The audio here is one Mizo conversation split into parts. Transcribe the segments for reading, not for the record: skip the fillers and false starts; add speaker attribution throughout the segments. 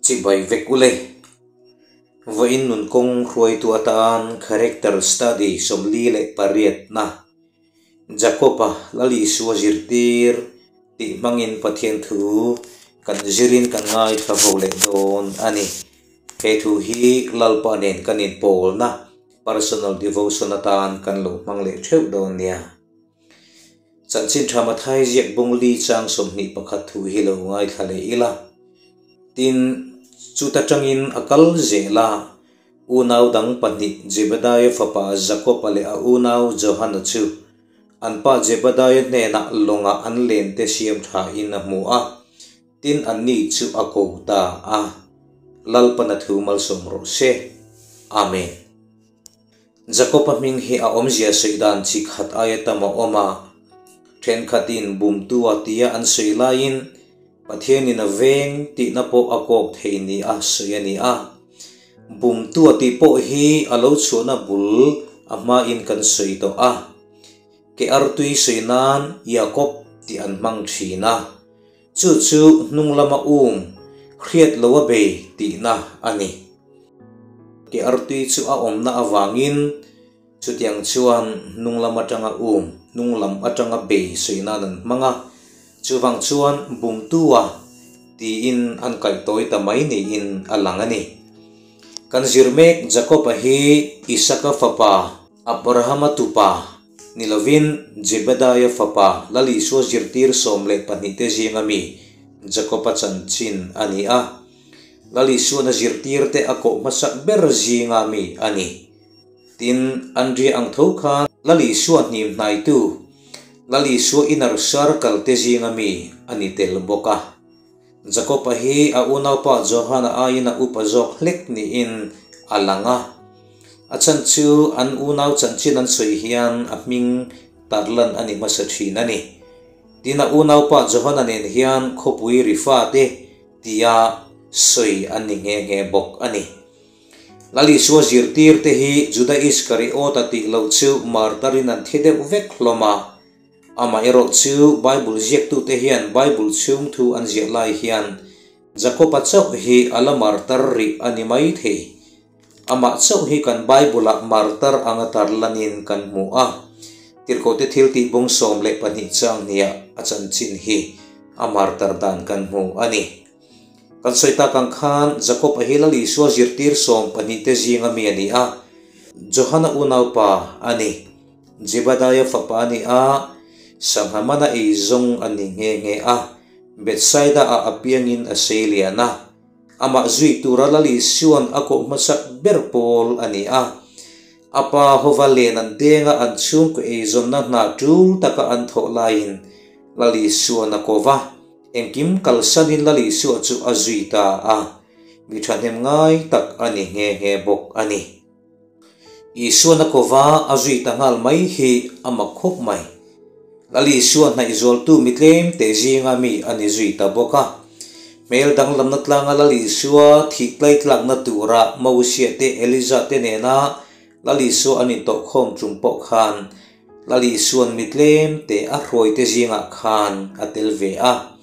Speaker 1: Chibai vek ule. Vawiin nun kawng hruaitu atan Character Study 48 na Jakob-a Lal Isua zirtir tih hmangin Pathian thu kan zirin kan ngaithla vo leh dawn a ni. He thu hi Lalpa nen kan inpawlna Personal Devotion atan kan lo hmang leh theuh dawn nia. Chanchin tha Mathai ziak bung li chang 21 thu hi lo ngaithla leh ila. Tin, chuta tangin a kal zel a, unau dang pahnih Zebediah fapa Jakob-a leh a unau Johana chu an pa Zebediah hnenah lawngah an len te siam thain a hmu a, tin anni chu a ko ta a. Lalpana thu malsawm rawh se. Amen. Jakob-a hming hi a awmzia sawi dan chi khat aia tam a awm a, thenkhatin bumtu a tia an sawi laiin Pathianin a veng tihna pawh a kawk thei ni a sawi a ni a. Bumtu a tih pawh hi a lo chhuahna bul a hmain kan sawi tawh a. Ke artui sawi nan Jakob tih an hmang thin a, chu chu hnung lama um hriat lo a bei tihna a ni. Ke artui chu a awmna avangin chutiang chuan hnung lam atanga um, hnung lam atanga bei sawi nan an hmang a, chuvang chuan bumtua tiin an kaihtawi ta mai niin a lang a ni. Kan zir mek Jakob-a hi Isaka fapa Abrahama tupa ni lovin Jebediah fapa Lal Isua zirtir 12 te zinga mi Jakob-a chanchin a ni a. Lal Isuana zirtir te a koh hmasak ber zinga mi a ni. Tin, Andria ang tho khan Lal Isua hnim hnaitu Lal Isua inner circle te zinga mi a ni tel bawk a. Jakob-a hi a unaupa Johana aiin a upa zawk hlek niin a lang a. A chhan chu an unau chanchin an sawi hian a hming tarlan a ni hmasa thin a ni. Tin, a unaupa Johana nen hian khawpui ri fate tia sawi an ni nghe nghe bawk a ni. Lal Isua zirtir te hi Juda Iskariot-a tih loh chu martarin an thi deuh vek hlawm a. Amaherawh chu Bible ziaktute hian Bible chhung thu an ziah lai hian Jakob-a chauh hi a la martar rih a ni mai thei. Amah chauh hi kan Bible-ah martar anga tarlanin kan hmu a. Tirhkohte thil tih bung 12 chang hniah a chanchin hi a martar dan kan hmu a ni. Kan sawi tak ang khan Jakob-a hi Lal Isua zirtir 12 te zinga mi a ni a, Johana unaupa a ni. Jebadiah fapa a ni a, sangha mana ei zawng a ni nghe nghe a, Bethsaida-ah a piangin a sei lian a. Amah zui tura Lal Isua'n a koh hmasak ber pawl a ni a. A pa hova len an denga an chhungkaw eizawnna hna tul taka an thawh laiin Lal Isua'n a ko va, engkim kalsanin Lal Isua chu a zui ta a, mi thahnem ngai tak a ni nghe nghe bawk a ni. Isuan a kova a zui ta nghal mai hi a mak khawp mai. Lal Isua hnaih zualtu mi tlem te zinga mi a ni zui ta bawk a. Hmel danglamna tlanga Lal Isua thih tlaitlakna tura Mosia te Eliza te nena Lal Isua an intawhkhawm tum pawh khan Lal Isuan mi tlem te a hruai te zingah khan a tel ve a.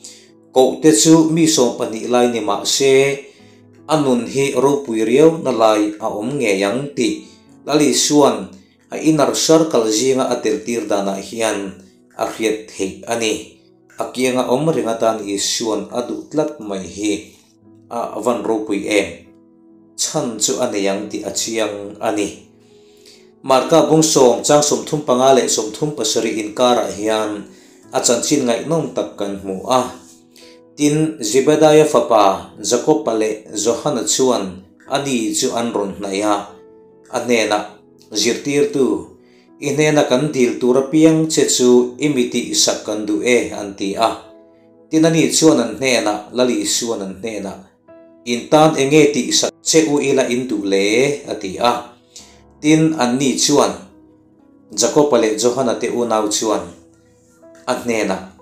Speaker 1: Koh te chu mi 12 lai ni mah se a nun hi ropui riau na lai a awm ngei ang tih Lal Isuan a inner circle zinga a tel tir danah hian a hriat theih a ni. A kianga awm reng atan Isuan a duh tlat mai hi a van ropui em. Chhan chu a nei ang tih a chiang a ni. Marka bung 10 chang 35 leh 37 inkarah hian a chanchin ngaihnawm tak kan hmu a. Tin, Zebediah fapa Jakob-a leh Johana chuan ani chu an rawn hnaih a, a hnenah, Zirtirtu, i hnena kan dil tur apiang che chu i mi tih sak kan duh e, an ti a. Tin, ani chuan an hnenah, Lal Isuan an hnenah, In tan enge tih sak che u ila in duh le, a ti a. Tin, anni chuan, Jakob-a leh Johana te unau chuan a hnenah,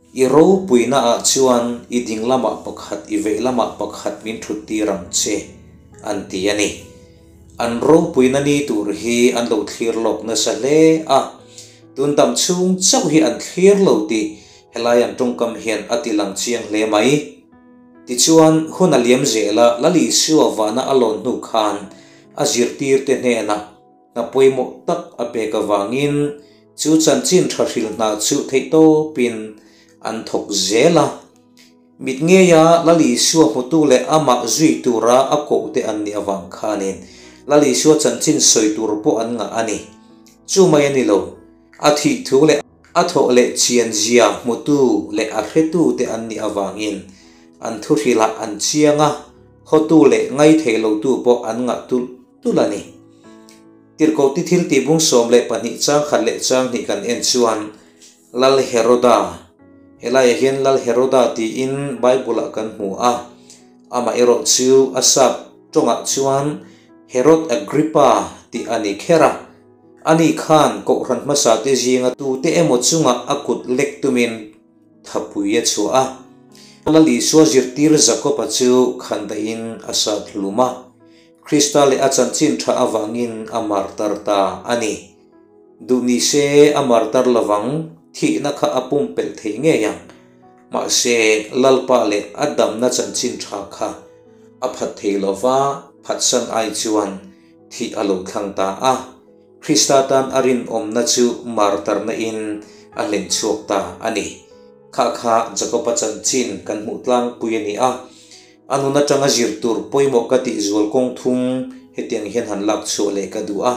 Speaker 1: I ropuina ah chuan i ding lamah pakhat i vei lamah pakhat min thut tir ang che, an ti a ni. An ropuina ni tur hi an lo thlir lawk nasa hle a, tun dam chhung chauh hi an thlir lo tih helai an tawngkam hian a ti lang chiang hle mai. Tichuan, hun a liam zel a, Lal Isua vana a lawn hnu khan a zirtirte hnenah hna pawimawh tak a pek avangin chu chanchin tha hril hna chu theihtawpin an thawk zel a. Mit ngeia Lal Isua hmutu leh amah zui tura a kohte an nih avang khanin Lal Isua chanchin sawi tur pawh an ngah a ni. Chu mai a ni lo, a thih thu leh a thawh leh chian zia hmutu leh a hretute an nih avangin an thuhrilah an chiang a, hawtu leh ngaithei lotu pawh an ngah tulh tulh a ni. Tirhkohti thil tihbung 12 chang khat leh chang hnih kan en chuan Lal Heroda, helaiah hian Lal Heroda tiin Bible-ah kan hmu a, amaherawh chu a sap tawngah chuan Herod Agrippa tih a ni kher a. Ani khan Kohhran hmasa te zinga tute emaw chungah a kut lek tumin thapui a chhuah a. Lal Isua zirtir Jakob-a chu khandaihin a sat hlum a, Krista leh a chanchin tha avangin a martar ta a ni. Duh ni se a martar lovang, thihna kha a pumpelh thei ngei ang. Mahse, Lalpa leh a damna chanchin tha kha a phat thei lova, phatsan ai chuan thih a lo thlang ta a. Krista tan a rinawmna chu martarna in a hlen chhuak ta a ni. Kha kha Jakoba chanchin kan hmuh tlangpui a ni a. A nun atanga zir tur pawimawh ka tih zual kawng thum hetiang hian han lak chhuah leh ka duh a.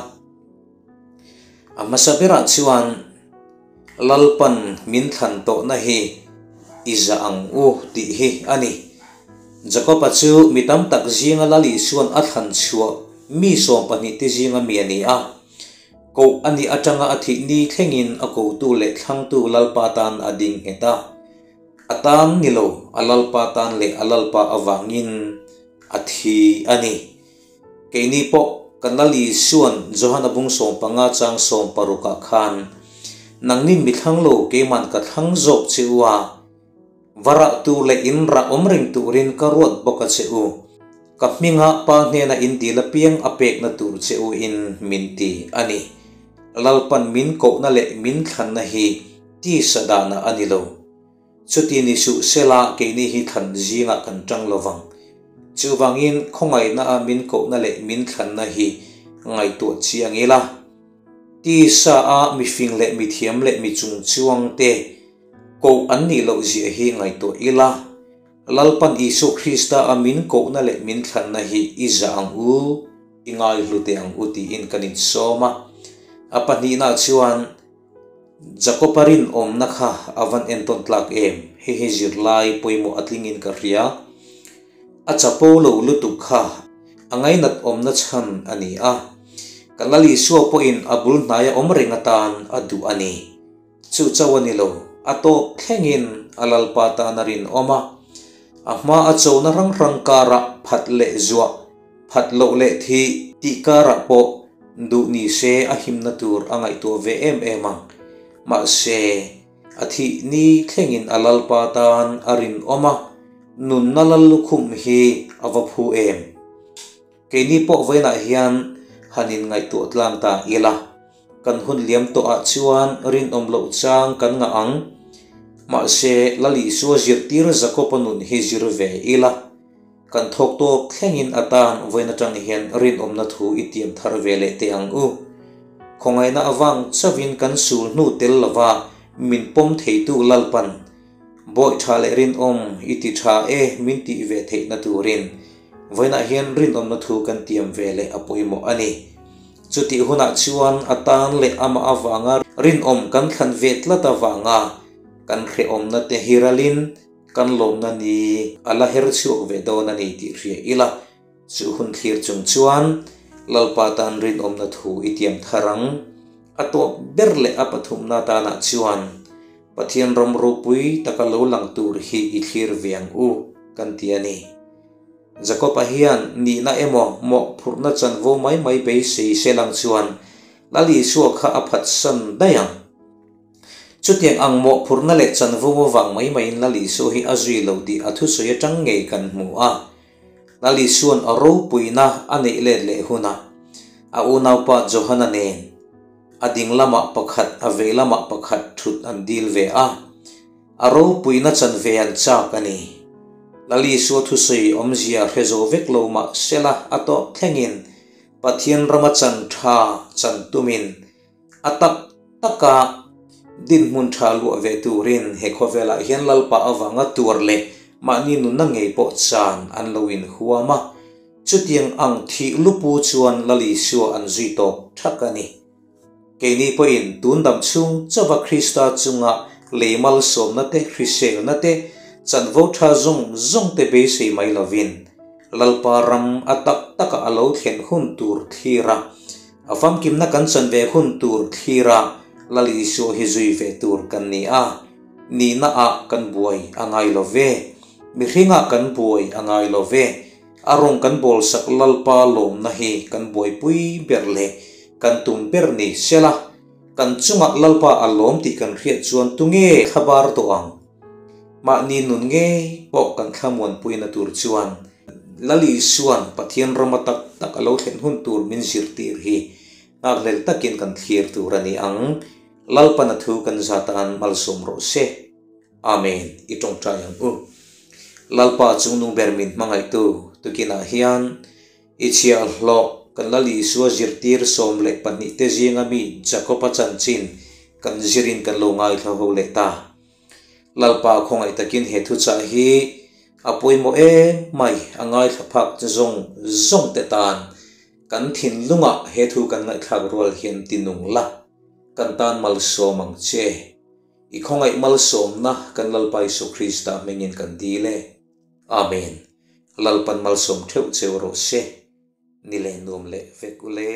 Speaker 1: A hmasa berah chuan Lalpan min thlan tawhna hi i zah ang u tih hi a ni. Jakob-a chu mi tam tak zinga Lal Isua'n a thlan chhuah mi 12 te zinga mi a ni a. Koh a nih atanga a thih ni thlengin a kotu leh thlangtu Lalpa tan a ding nghet a. A tan ni lo, a Lalpa tan leh a Lalpa avangin a thi a ni. Keini pawh kan Lal Isua'n Johana bung 15 chang 60 ah khan, Nangnin mi thlang lo, keiman ka thlang zawk che u a, va rah tur leh in rah awm reng turin ka ruat bawk a che u. Ka hminga Pa hnena in dil apiang a pekna tur che u in min ti a ni. Lalpan min kohna leh min thlanna hi tisa dahna a ni lo. Chuti ni suh sela keini hi thlan zingah kan tang lovang. Chuvangin khawngaihna a min kohna leh min thlanna hi ngaihtuah chiang ila. Tisa a mifing leh mithiam leh mi chungchuang te koh an nih loh zia hi ngaihtuah ila. Lalpan Isua Krista a min kohna leh min thlanna hi i zah ang u, i ngaihlu teh ang u tiin kan insawm a. A pahnihna chuan Jakob-a rinawmna kha a van entawn tlak em? Hei hi zirlai pawimawh a tlingin ka hria. A chapo lo lutuk kha a ngainat awmna chhan a ni a. Kan Lal Isua pawhin a bul hnaia awm reng atan a duh a ni. Chu chauh a ni lo, a tawp thlengin a Lalpa tan a rinawm a. A hma a chona hrang hrang karah phat leh zuah Phat loh leh thi tih karah pawh duh ni se a himna tur a ngaihtuah ve em em ang. Mahse, a thih ni thlengin a Lalpa tan a rinawm a, nunna lal lukhum hi a va phu em? Keini pawh vawiinah hian han inngaihtuah tlang ta ila, kan hun liam tawhah chuan rinawm loh chang kan ngah ang. Mahse, Lal Isua zirtir Jakob-a nun hi zir ve ila. Kan thawk tawp thlengin atan vawiin atang hian rinawmna thu i tiam thar ve leh teh ang u. Khawngaihna avang chauhin kan sul hnu tel lova min pawm theitu Lalpan, Bawi tha leh rinawm i ti tha e min tih ve theihna turin vawiinah hian rinawmna thu kan tiam ve leh a pawimawh a ni. Chutih hunah chuan atan leh amah avanga rinawm kan thlan ve tlat avanga kan hrehawmna te hi ralin, Kan lawmna ni a la her chhuak ve dawn a ni tih hria ila, chu hun thlir chung chuan Lalpa tan rinawmna thu i tiam thar ang. A tawp ber leh a pathumna tanah chuan Pathian ram ropui taka lo lang tur hi i thlir ve ang u, kan ti a ni. Jakob-a hian nihna emaw mawhphurhna chanvo mai mai beisei se lang chuan Lal Isua kha a phatsan daih ang. Chutiang ang mawhphurhna leh chanvo avang mai maiin Lal Isua hi a zui lo tih a thusawi atang ngei kan hmu a. Lal Isua'n a ropuina a neih let leh hunah a unaupa Johana nen a ding lamah pakhat a vei lamah pakhat thut an dil ve a. A ropuina chanve an chak a ni. Lal Isua thusawi awmzia hre zo vek lo mah sela a tawp thlengin Pathian rama chan tha chan tumin a tak taka dinhmun tha luah ve turin he khawvelah hian Lalpa avanga tuar leh mahni nunna ngei pawh chan an lo inhuam a. Chutiang ang thih lupu chuan Lal Isua an zui tawp thak a ni. Keini pawhin tun dam chhung chauha Krista chunga lei malsawmna te, hriselna te, chanvo tha zawng zawng te beisei mai lovin, Lalpa ram a tak taka a lo thlen hun tur thlir a, a famkimna kan chan ve hun tur thlir a, Lal Isua hi zui ve tur kan ni a, nihna ah kan buai a ngai lo ve, mihring ah kan buai a ngai lo ve. A rawng kan bawlsak Lalpa lawmna hi kan buaipui ber leh kan tum ber ni sela, kan chungah Lalpa a lawm tih kan hriat chuan tunge thlabar tawh ang? Mahni nun ngei pawh kan thlamuanpuina tur chuan Lal Isua'n Pathian rama tak tak a lo thlen hun tur min zirtir hi nghakhlel takin kan thlir tur a ni ang. Lalpan a thu kan zatan malsawm rawh se. Amen, i tawngtai ang u. Lalpa chungnung ber min hmangaihtu tukinah hian i chhiahhlawh kan Lal Isua zirtir 12 te zinga mi Jakoba chanchin kan zirin kan lo ngaithla ho leh ta. Lalpa khawngaih takin he thuchah hi a pawimawh em mai a ngaithla phak zawng zawng te tan kan thinlungah he thu kan ngaihthlak rual hian tinung la kan tan malsawm ang che. I khawngaih malsawmna kan Lalpa Isu Krista hmingin kan dil e. Amen. Lalpan malsawm theuh cheu rawh se. Ni leh nuam leh vek ule.